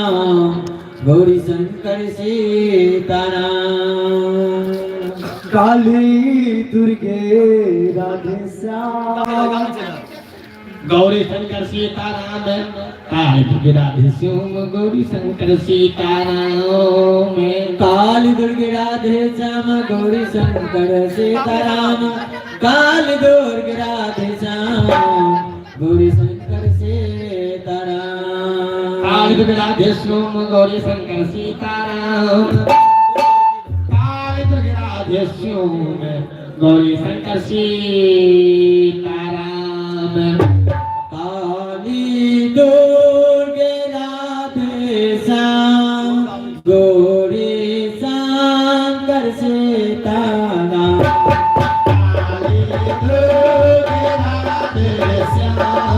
श्याम, गौरी शंकर सीताराम। काली दुर्गे राधे श्याम। गौरी शंकर सीताराम, काली दुर्गे राधे श्याम, गौरी शंकर सीताराम। काली दुर्गे राधे श्याम, गौरी शंकर सीताराम। काली दुर्गे राधे श्याम, गौरी शंकर सीताराम। काली दुर्गे राधे श्याम, गौरी शंकर सीताराम। काली दुर्गे राधे श्याम, गौरी शंकर सीताराम। काली दुर्गे राधे श्याम, गौरी शंकर सीताराम। काली दुर्गे राधे श्याम,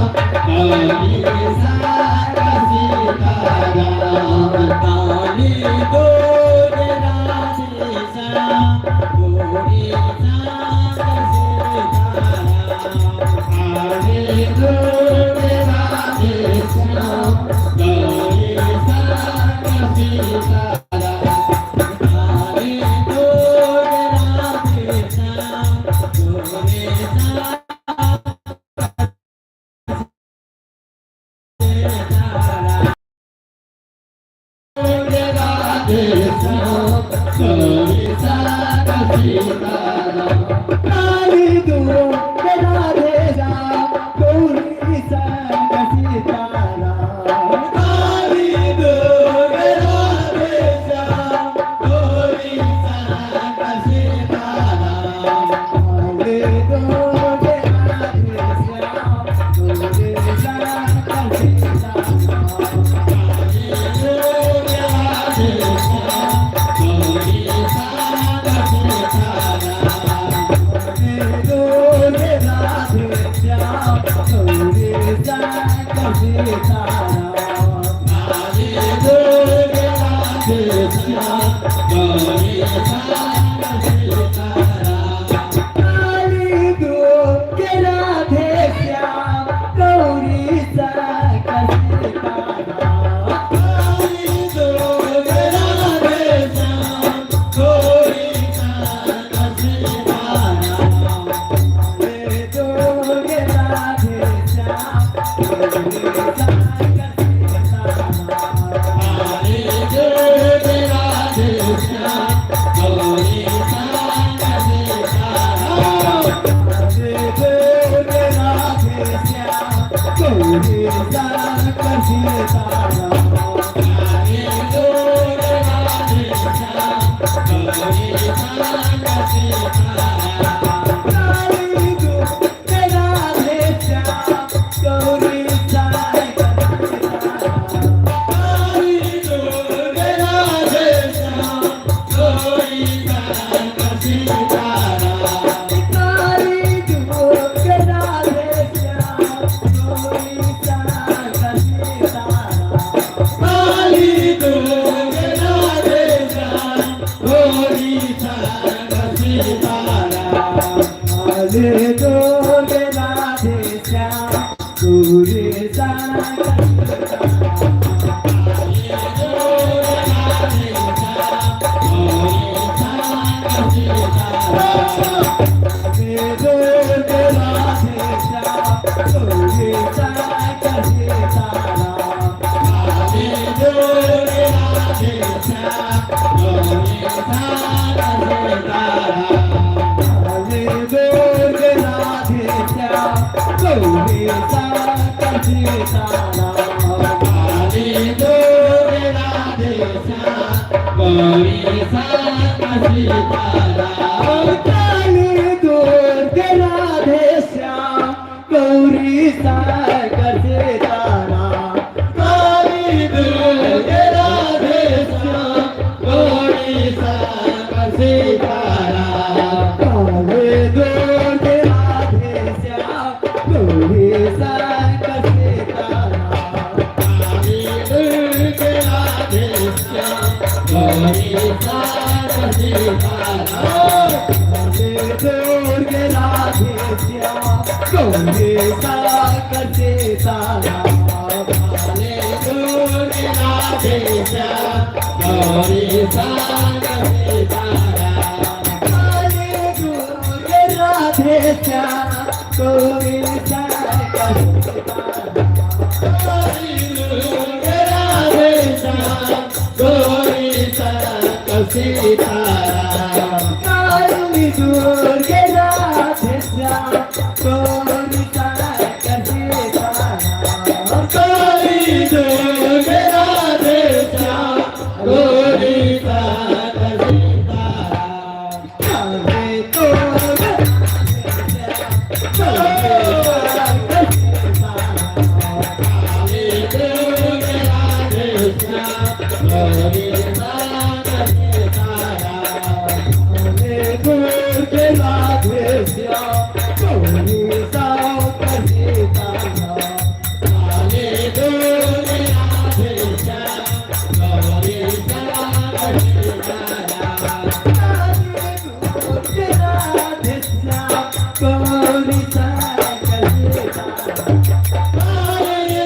गौरी शंकर सीताराम। काली दुर्गे राधे श्याम, गौरी शंकर सीताराम। काली दुर्गे राधे श्याम, गौरी शंकर सीताराम। काली दुर्गे राधे श्याम, गौरी शंकर सीताराम। दुर्गे राधे श्याम, गौरी शंकर सीताराम। काली दुर्गे राधे श्याम, गौरी शंकर सीताराम। काली दुर्गे राधे श्याम, गौरी शंकर सीताराम। काली दुर्गे राधे श्याम, गौरी शंकर सीताराम। दुर्गे राधे श्याम, गौरी शंकर सीताराम। काली दुर्गे राधे श्याम, गौरी शंकर सीताराम। काली दुर्गे राधे श्याम, गौरी शंकर सीताराम। काली दुर्गे राधे श्याम, गौरी शंकर सीताराम। काली दुर्गे राधे श्याम, गौरी शंकर सीताराम। काली दुर्गे राधे श्याम, गौरी शंकर सीताराम। काली दुर्गे राधे श्याम, गौरी शंकर सीताराम। काली दुर्गे राधे श्याम, गौरी शंकर सीताराम। काली दुर्गे राधे श्याम, गौरी शंकर सीताराम। काली दुर्गे राधे श्याम, गौरी शंकर सीताराम। काली दुर्गे राधे श्याम, गौरी शंकर सीताराम। काली दुर्गे राधे श्याम, गौरी शंकर सीताराम। काली दुर्गे राधे श्याम, गौरी शंकर सीताराम। काली दुर्गे राधे श्याम, गौरी शंकर सीताराम। काली दुर्गे राधे श्याम, गौरी शंकर सीताराम। काली दुर्गे राधे श्याम, गौरी शंकर सीताराम। काली दुर्गे राधे श्याम, गौरी शंकर सीताराम। काली दुर्गे राधे श्याम, गौरी शंकर सीताराम। काली दुर्गे राधे श्याम, गौरी शंकर सीताराम। काली दुर्गे राधे श्याम, गौरी शंकर सीताराम। काली दुर्गे राधे श्याम, गौरी शंकर सीताराम। काली दुर्गे राधे श्याम, गौरी शंकर सीताराम। काली दुर्गे राधे श्याम, गौरी शंकर सीताराम। काली दुर्गे राधे श्याम, गौरी शंकर सीताराम। काली दुर्गे राधे राधे श्याम गौरी संग सीताराम। काली दुर्गे राधे श्याम गौरी शंकर सीताराम। काली दुर्गे राधे श्याम गौरी संग सीताराम। काली दुर्गे राधे श्याम गौरी शंकर सीताराम। काली दुर्गे राधे श्याम गौरी संग सीताराम। काली दुर्गे राधे श्याम गौरी शंकर सीताराम। काली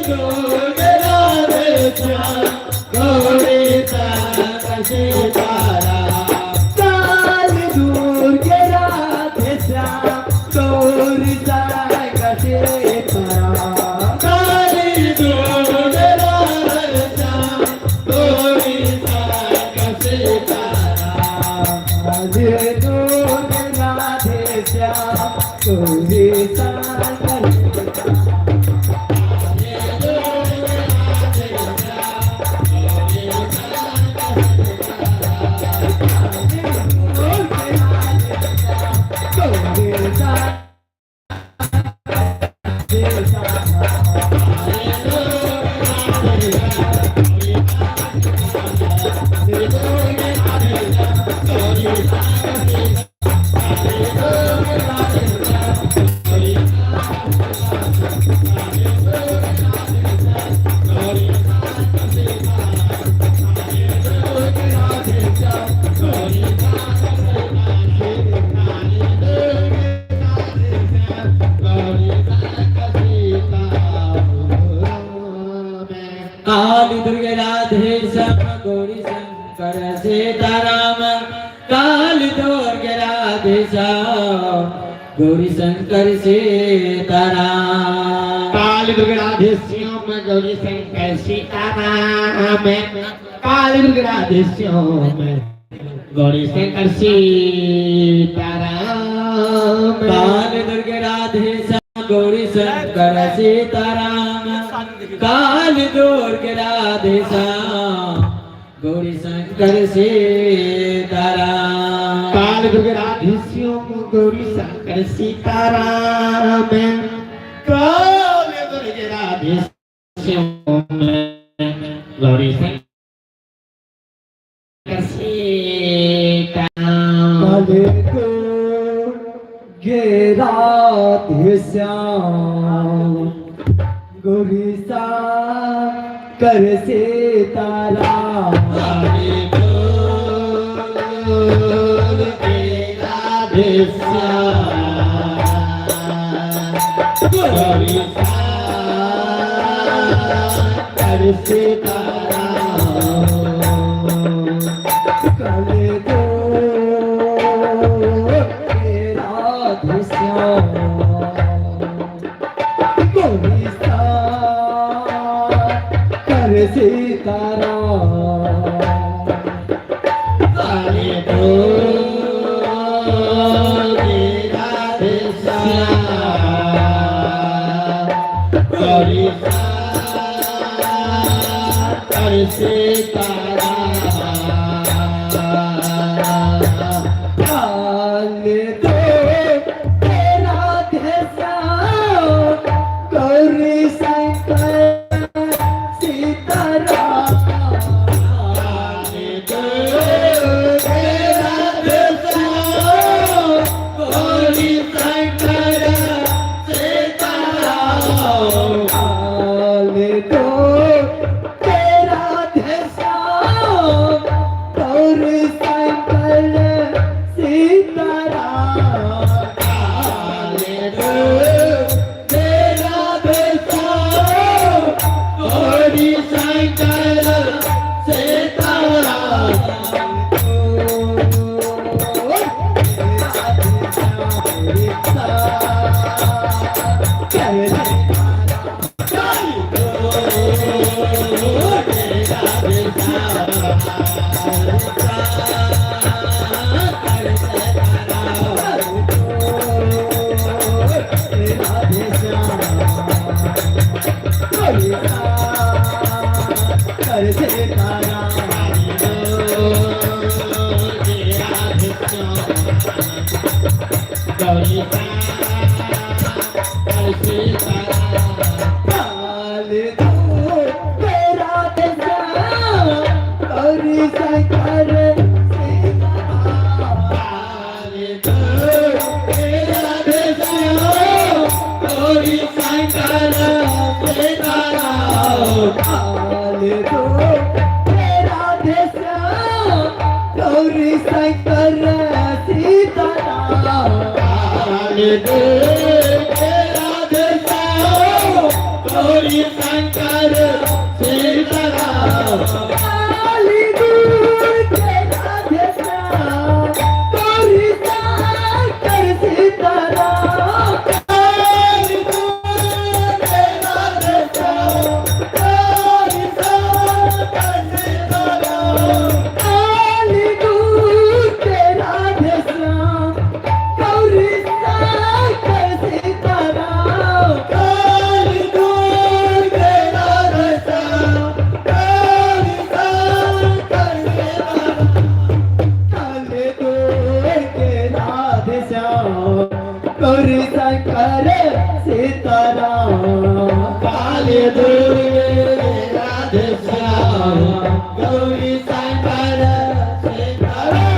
दुर्गे राधे श्याम गौरी संग सीताराम। काली दुर्गे राधे श्याम गौरी शंकर सीताराम। काली दुर्गे राधे श्याम गौरी संग सीताराम। काली दुर्गे राधे श्याम गौरी शंकर सीताराम। काली दुर्गे राधे श्याम गौरी संग सीताराम। काली दुर्गे राधे श्याम गौरी शंकर सीताराम। काली दुर्गे राधे श्याम गौरी संग सीताराम। काली दुर्गे राधे श्याम गौरी शंकर सीताराम। काली दुर्गे राधे श्याम गौरी शंकर सीताराम। काली दुर्गे राधे श्याम गौरी शंकर सीताराम। काली दुर्गे राधे श्याम गौरी शंकर सीताराम। काली दुर्गे राधे श्याम गौरी शंकर सीताराम। काली दुर्गे राधे श्याम गौरी शंकर सीताराम। काली दुर्गे राधे श्याम गौरी शंकर सीताराम। काली दुर्गे राधे श्याम गौरी शंकर सीताराम। काली दुर्गे राधे श्याम गौरी शंकर सीताराम। काली दुर्गे राधे श्याम गौरी शंकर सीताराम। काले दुर्गे राधे श्याम गौरी शंकर सीताराम। काली दुर्गे राधे श्याम गौरी शंकर सीताराम। काले दुर्गे राधे श्याम गौरी शंकर सीताराम। काली दुर्गे राधे श्याम गौरी शंकर सीताराम। काले दुर्गे राधे श्याम गौरी शंकर सीताराम। काली दुर्गे राधे श्याम गौरी शंकर सीताराम। काले दुर्गे राधे श्याम शंकर सीताराम। गौरी सीताराम। काल के राधे श्याम गौरी शंकर सीताराम। काले राधे श्याम गौरी शंकर सीताराम। काल के राधे श्याम गौरी शंकर सीताराम। काले राधे श्याम गौरी शंकर सीताराम। काली दूर के राधे श्याम गौरी शंकर सीताराम। काले राधे श्याम गौरी शंकर सीताराम। काली दूर के राधे श्याम गौरी शंकर सीताराम। काली दुर्गे राधे श्याम गौरी शंकर सीताराम। काली दूर के राधे श्याम गौरी शंकर सीताराम। काले दुर्गे राधे श्याम गौरी शंकर सीताराम।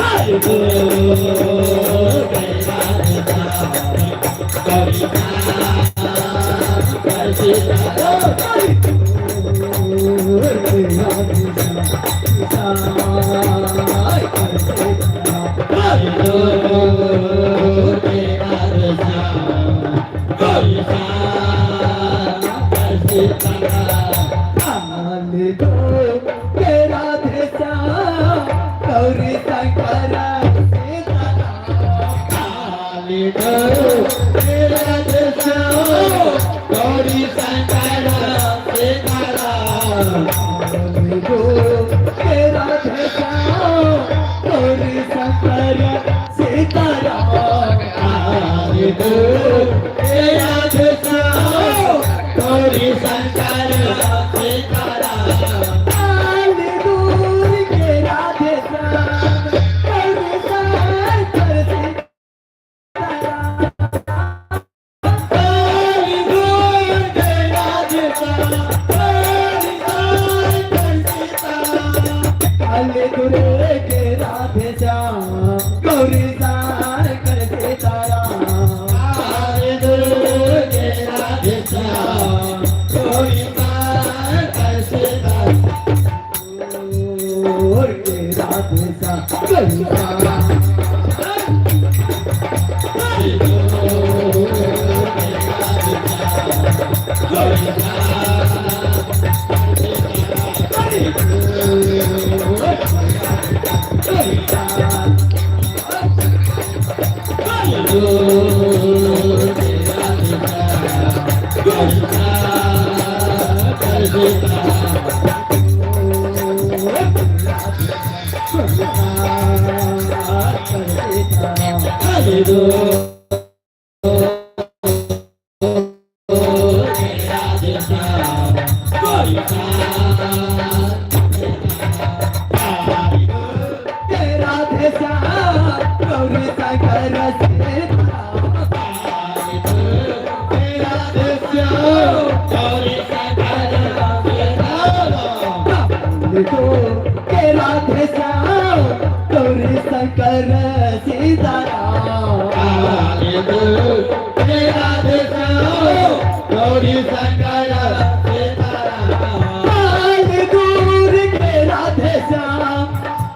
काली दूर के राधे श्याम गौरी काले दुर्गे राधे श्याम गौरी शंकर सीताराम। काली दूर के राधे श्याम शंकर सीताराम। काले दुर्गे राधे श्याम गौरी शंकर सीताराम। काली दूर के राधे श्याम गौरी शंकर सीताराम। काली दुर्गे राधे श्याम गौरी शंकर सीताराम। काली दूर के राधे श्याम गौरी शंकर सीताराम। काली दुर्गे राधे श्याम गौरी शंकर सीताराम। काली दूर के राधे श्याम गौरी शंकर सीताराम। काली दुर्गे राधे श्याम गौरी शंकर सीताराम। काली दूर के राधे श्याम गौरी शंकर सीताराम। काली दुर्गे राधे श्याम गौरी शंकर सीताराम। दूर के राधे श्याम गौरी शंकर। काली दुर्गे राधे श्याम गौरी शंकर सीताराम। काली दूर गौरी शंकर। काली दुर्गे राधे श्याम गौरी शंकर सीताराम। काली दुर्गे राधे श्याम गौरी शंकर सीताराम। राधे श्याम गौरी शंकर सीताराम। काली दुर्गे राधे श्याम गौरी शंकर सीताराम। तो के राधे श्याम गौरी शंकर सीताराम। काली दुर्गे राधे श्याम गौरी शंकर सीताराम। काली दूर के राधे श्याम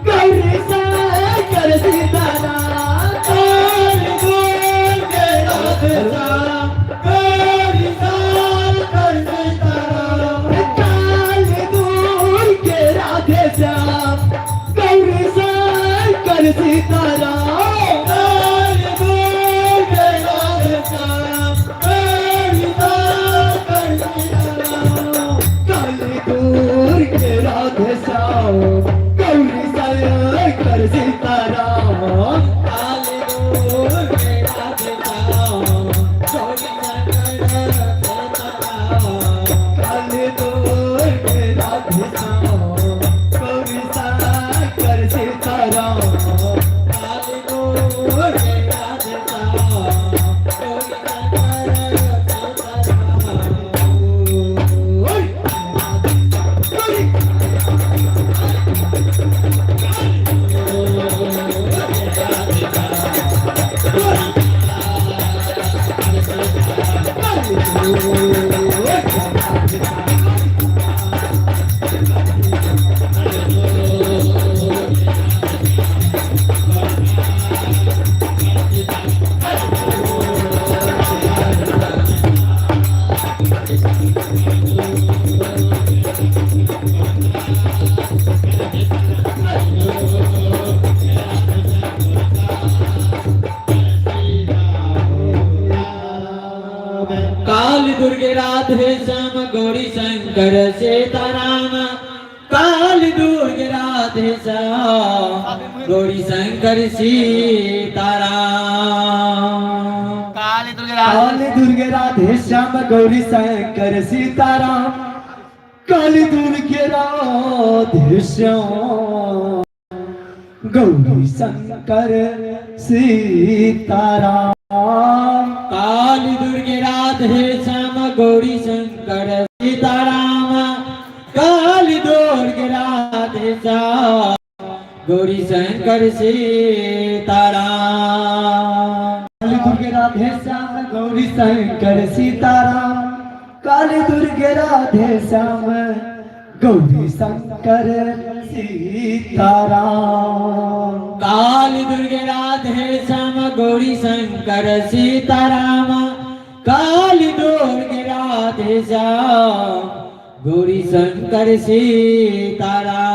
गौरी शंकर सीताराम। काली दुर्गे राधे श्याम गौरी शंकर सीताराम। काली दूर के राधे श्याम गौरी शंकर सीताराम। काली दुर्गे राधे श्याम गौरी शंकर सीताराम। काली दूर के राधे श्याम गौरी शंकर सीताराम। काली दुर्गे राधे श्याम काली दुर्गे राधे श्याम गौरी शंकर सीताराम। काली दुर्गे राधे श्याम गौरी शंकर सीताराम। काली दुर्गे काली दुर्गे राधे श्याम गौरी शंकर सीताराम। काली दुर्गे राधे श्याम गौरी शंकर सीताराम। काली दुर्गे राधे श्याम गौरी शंकर सीताराम। काली दुर्गे राधे श्याम गौरी शंकर सीताराम। काली दुर्गे राधे श्याम गौरी शंकर सीताराम। काली दुर्गे राधे श्याम गौरी शंकर सीताराम। काली दुर्गे राधे श्याम गौरी शंकर सीताराम।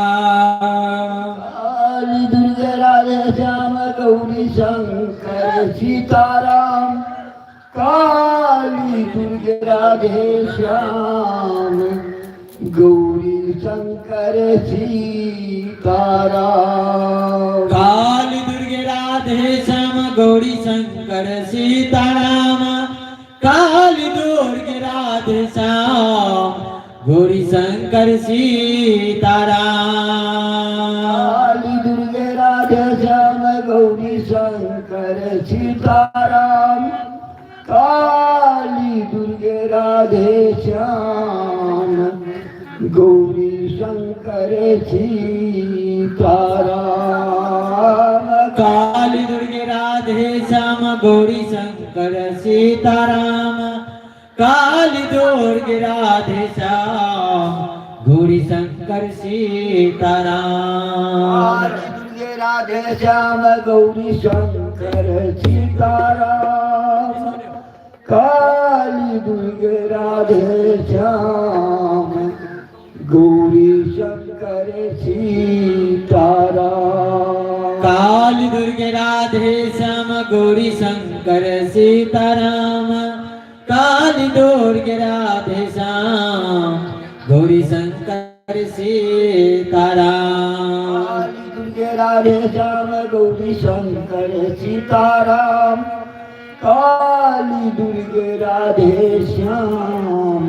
काली दुर्गे राधे श्याम गौरी शंकर सीताराम। काली दुर्गे राधे श्याम गौरी शंकर सीताराम। काली दुर्गे राधे श्याम गौरी शंकर सीताराम। काली दुर्गे राधे श्याम गौरी शंकर सीताराम। काली दुर्गे राधे श्याम गौरी शंकर सीताराम। काली दुर्गे राधे श्याम गौरी शंकर सीताराम। काली दुर्गे राधे श्याम गौरी शंकर सीताराम। काली दुर्गे राधे श्याम गौरी शंकर सीताराम। काली दुर्गे राधे श्याम गौरी शंकर सीताराम। काली दुर्गे राधे श्याम गौरी शंकर सीताराम। काली दुर्गे राधे श्याम गौरी शंकर सीताराम। काली दुर्गे राधे श्याम गौरी शंकर सीताराम। काली दुर्गे राधे श्याम गौरी शंकर सीताराम। काली दुर्गे राधे श्याम गौरी शंकर सीताराम। काली दुर्गे राधे श्याम गौरी शंकर सीताराम। काली दुर्गे राधे श्याम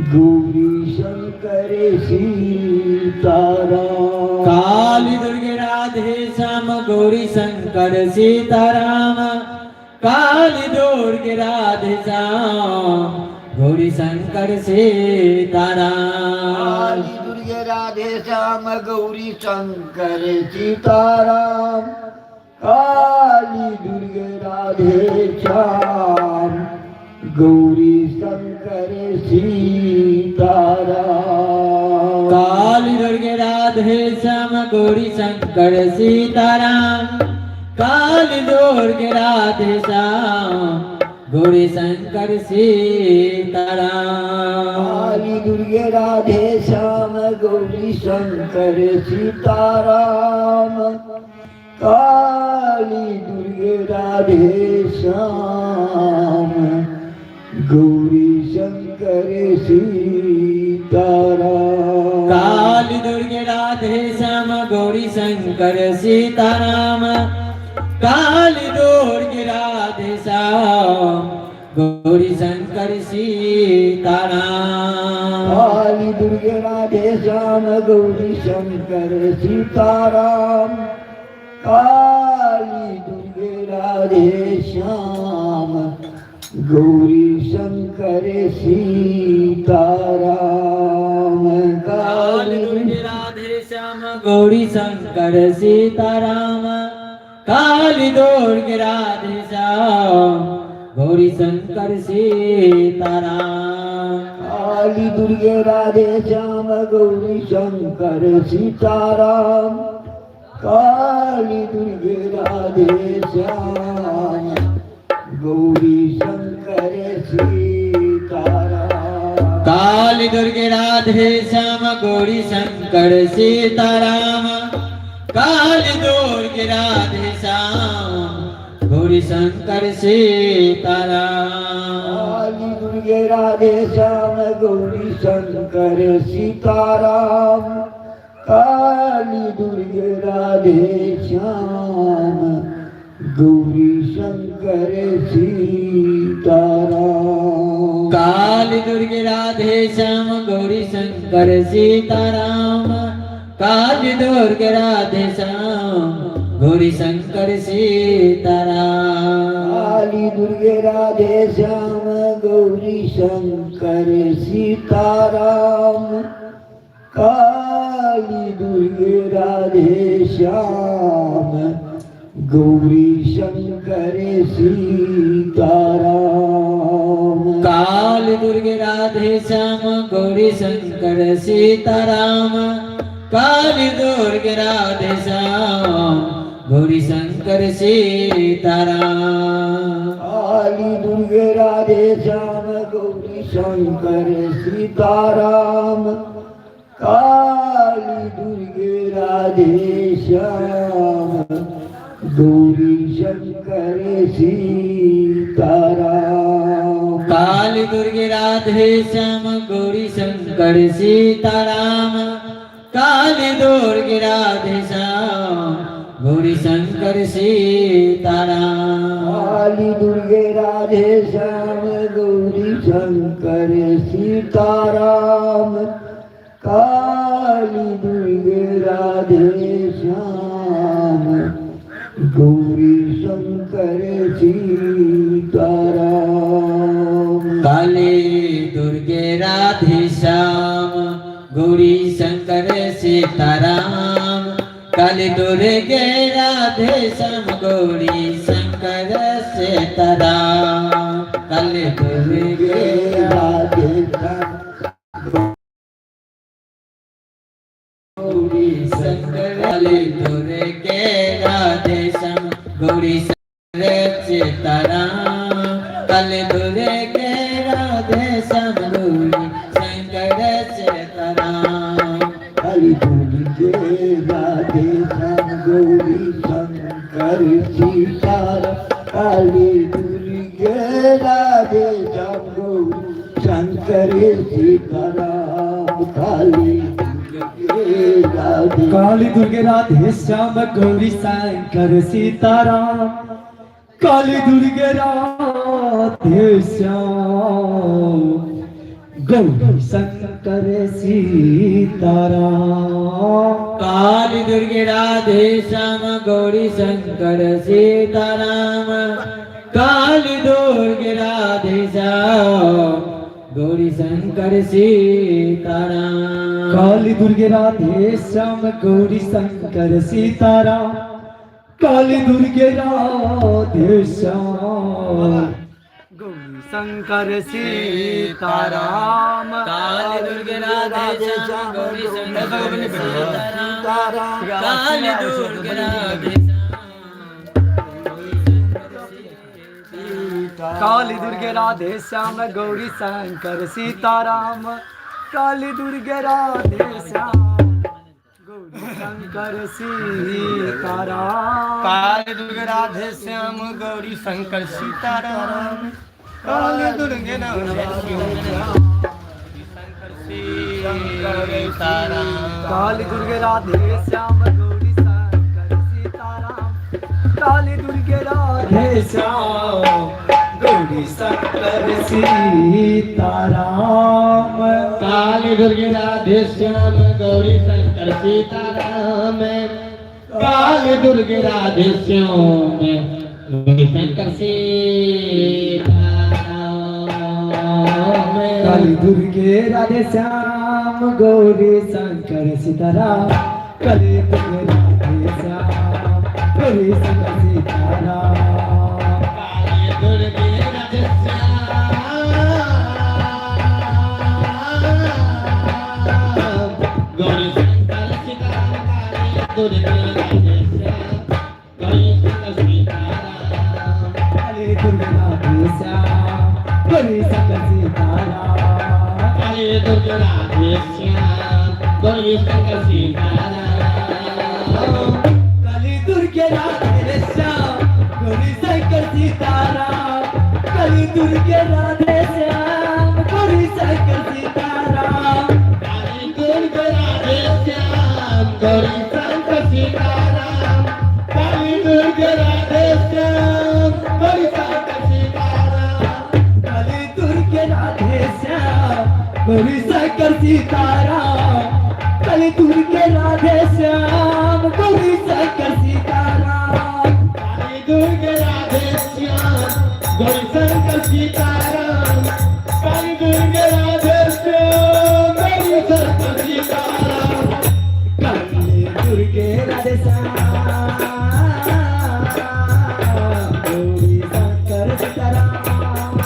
गौरी शंकर सीताराम। काली दुर्गे राधे श्याम गौरी शंकर सीताराम। काली दुर्गे राधे श्याम गौरी शंकर सीताराम। काली दुर्गे राधे श्याम गौरी शंकर सीताराम। काली दुर्गे राधे श्याम गौरी शंकर सीताराम। काली दुर्गे राधे श्याम गौरी शंकर सीताराम। काली दुर्गे राधे श्याम गौरी शंकर सीताराम। काली दुर्गे राधे श्याम गौरी शंकर सीताराम। काली दुर्गे राधे श्याम गौरी शंकर सीताराम। काली दुर्गे राधे श्याम गौरी शंकर सीताराम। काली दुर्गे राधे श्याम गौरी शंकर सीताराम। काली दुर्गे राधे श्याम गौरी शंकर सीताराम। काली काली दुर्गे राधे श्याम गौरी शंकर सीताराम। काली दुर्गे राधे श्याम गौरी शंकर सीताराम। काली दुर्गे राधे श्याम गौरी शंकर सीताराम। काली दुर्गे राधे श्याम गौरी शंकर सीताराम। काली दुर्गे राधे श्याम गौरी शंकर सीताराम। काली दुर्गे राधे श्याम गौरी शंकर सीताराम। काली दुर्गे दुर्गे राधे श्याम गौरी शंकर सीताराम। काली दुर्गे राधे श्याम गौरी शंकर सीताराम। काली दुर्गे राधे श्याम गौरी शंकर सीताराम। काली दुर्गे राधे श्याम गौरी शंकर सीताराम। काली दुर्गे राधे श्याम गौरी शंकर सीताराम। काली दुर्गे राधे श्याम गौरी शंकर सीताराम। काली दुर्गे राधे श्याम गौरी शंकर सीताराम। काली दुर्गे राधे श्याम गौरी शंकर सीताराम। काली दुर्गे राधे श्याम गौरी शंकर सीताराम। काली दुर्गे राधे श्याम गौरी शंकर सीताराम। काली दुर्गे राधे श्याम गौरी शंकर सीताराम। काली दुर्गे राधे श्याम गौरी शंकर सीताराम। काली दुर्गे राधे श्याम गौरी शंकर सीताराम। काली दुर्गे राधे श्याम गौरी शंकर सीताराम। काली दुर्गे राधे श्याम गौरी शंकर सीताराम। काली दुर्गे राधे श्याम गौरी शंकर सीताराम। काली दुर्गे राधे श्याम गौरी शंकर काली दुर्गे राधे श्याम गौरी शंकर सीताराम। काली दुर्गे राधे श्याम गौरी शंकर सीताराम। काली दुर्गे राधे श्याम गौरी शंकर सीताराम। काली दुर्गे राधे श्याम गौरी शंकर सीताराम। काली दुर्गे राधे काली दुर्गे राधे श्याम गौरी शंकर सीताराम। काली दुर्गे राधे श्याम गौरी शंकर सीताराम। काली दुर्गे राधे श्याम गौरी शंकर सीताराम। काली दुर्गे राधे श्याम गौरी शंकर सीताराम। काली दुर्गे राधे श्याम गौरी शंकर सीताराम। काली दुर्गे राधे श्याम गौरी शंकर सीताराम। काली दुर्गे राधे श्याम गौरी शंकर सीताराम। काली दुर्गे राधे काली दुर्गे राधे श्याम गौरी शंकर सीताराम। काली दुर्गे राधे श्याम गौरी शंकर सीताराम। काली दुर्गे राधे श्याम गौरी शंकर सीताराम। काली दुर्गे राधे श्याम शंकर सीताराम। काली दुर्गे राधे श्याम गौरी शंकर सीताराम। काली दुर्गे राधे श्याम गौरी शंकर सीताराम। काली दुर्गे राधे श्याम गौरी शंकर सीताराम। काली दुर्गे राधे श्याम गौरी शंकर सीताराम। काली दुर्गे राधे श्याम गौरी शंकर सीताराम। काली दुर्गे राधे श्याम गौरी शंकर सीताराम। काली दुर्गे राधे श्याम गौरी शंकर सीताराम। काली दुर्गे राधे श्याम गौरी शंकर सीताराम। काली दुर्गे राधे श्याम गौरी शंकर सीताराम। काली दुर्गे राधे श्याम गौरी शंकर सीताराम। काली दुर्गे राधे श्याम गौरी शंकर सीताराम। काली दुर्गे राधे श्याम शंकर सीताराम। काली दुर्गे राधे श्याम गौरी शंकर सीताराम। काली दुर्गे राधे श्याम गौरी शंकर सीताराम। काली दुर्गे राधे श्याम गौरी शंकर सीताराम। काली दुर्गे राधे श्याम गौरी शंकर सीताराम। काली दुर्गे राधे श्याम गौरी शंकर सीताराम। काली दुर्गे राधे श्याम गौरी शंकर सीताराम। काली दुर्गे राधे श्याम गौरी शंकर सीताराम।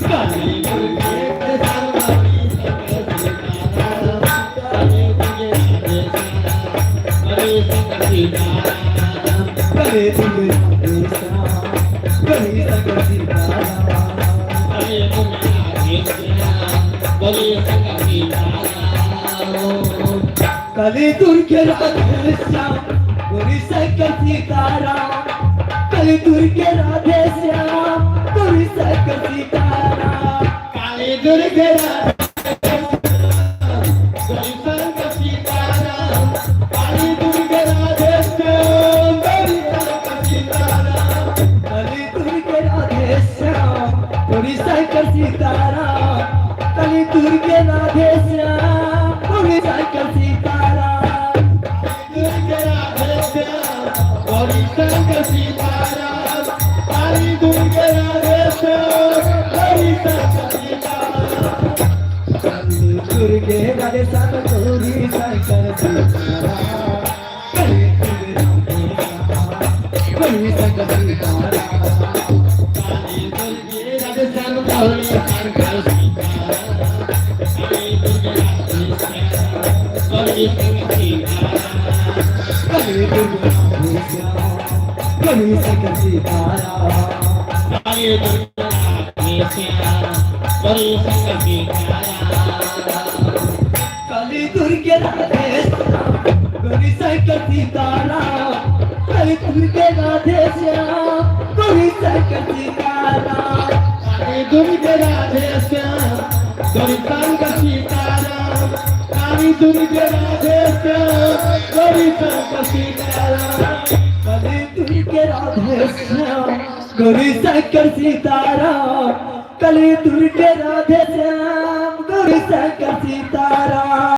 काली दुर्गे श्याम गौरी शंकर सीताराम। काली दुर्गे राधे श्याम गौरी शंकर सीताराम। काली दुर्गे राधे श्याम गौरी शंकर सीताराम। काली दुर्गे राधे श्याम गौरी शंकर सीताराम। काली दुर्गे राधे श्याम गौरी शंकर सीताराम। काली दुर्गे राधे श्याम गौरी शंकर सीताराम। काली दुर्गे राधे श्याम गौरी शंकर सीताराम। काली दुर्गे राधे श्याम गौरी शंकर सीताराम। काली दुर्गे राधे श्याम गौरी शंकर सीताराम। काली दुर्गे राधे श्याम गौरी शंकर सीताराम। दुर्गे राधे श्याम गौरी शंकर सीताराम। काली दुर्गे राधे श्याम गौरी शंकर सीताराम। काली दुर्गे राधे श्याम गौरी शंकर सीताराम। काली दुर्गे राधे श्याम गौरी शंकर सीताराम। काली दुर्गे राधे श्याम गौरी शंकर सीताराम। काली दुर्गे राधे श्याम गौरी शंकर सीताराम। काली दुर्गे राधे श्याम गौरी शंकर सीताराम। काली दुर्गे राधे श्याम गौरी शंकर सीताराम। काली दुर्गे राधे श्याम गौरी शंकर सीताराम। काली दुर्गे राधे श्याम गौरी शंकर सीताराम। काली दुर्गे राधे श्याम गौरी शंकर सीताराम। काली दुर्गे राधे श्याम गौरी शंकर सीताराम। काली दुर्गे राधे श्याम गौरी शंकर सीताराम। काली दुर्गे राधे श्याम गौरी शंकर सीताराम।